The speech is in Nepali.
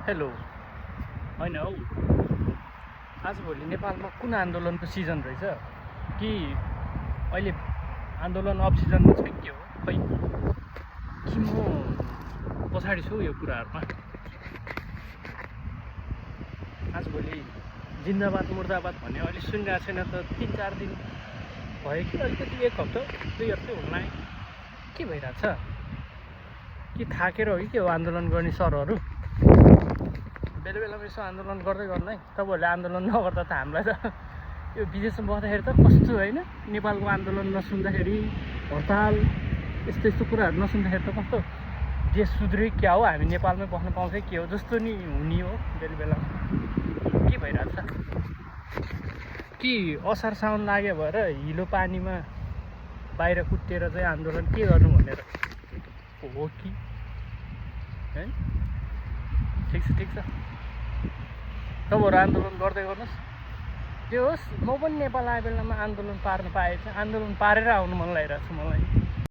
हेलो होइन हौ आजभोलि नेपालमा कुन आन्दोलनको सिजन रहेछ कि अहिले आन्दोलन अफ सिजनमा चाहिँ के हो खै कि म पछाडि छु यो कुराहरूमा। आजभोलि जिन्दाबाद मुर्दाबाद भन्ने अहिले सुनिरहेको छैन त 3-4 दिन भयो कि अलिकति 1 हप्ता 2 हप्ता हुन लाग्यो। के भइरहेछ कि थाकेर हो कि के हो आन्दोलन गर्ने सरहरू? बेला बेलामा यसो आन्दोलन गर्दै गर्नु है। तपाईँहरूले आन्दोलन नगर्दा त हामीलाई त यो विदेशमा बस्दाखेरि त कस्तो होइन, नेपालको आन्दोलन नसुन्दाखेरि हडताल यस्तो यस्तो कुराहरू नसुन्दाखेरि त कस्तो देश सुध्रियो क्या हो, हामी नेपालमै बस्न पाउँछ के हो जस्तो नि हुने हो बेला बेलामा। के भइरहेछ कि असार साउन लाग्यो भएर हिलो पानीमा बाहिर कुटेर चाहिँ आन्दोलन के गर्नु भनेर हो कि है? ठिक छ तपाईँहरू आन्दोलन गर्दै गर्नुहोस्, जे होस्। म पनि नेपाल आए बेलामा आन्दोलन पार्न पाएँ, आन्दोलन पारेर आउनु मन लागिरहेको छ मलाई।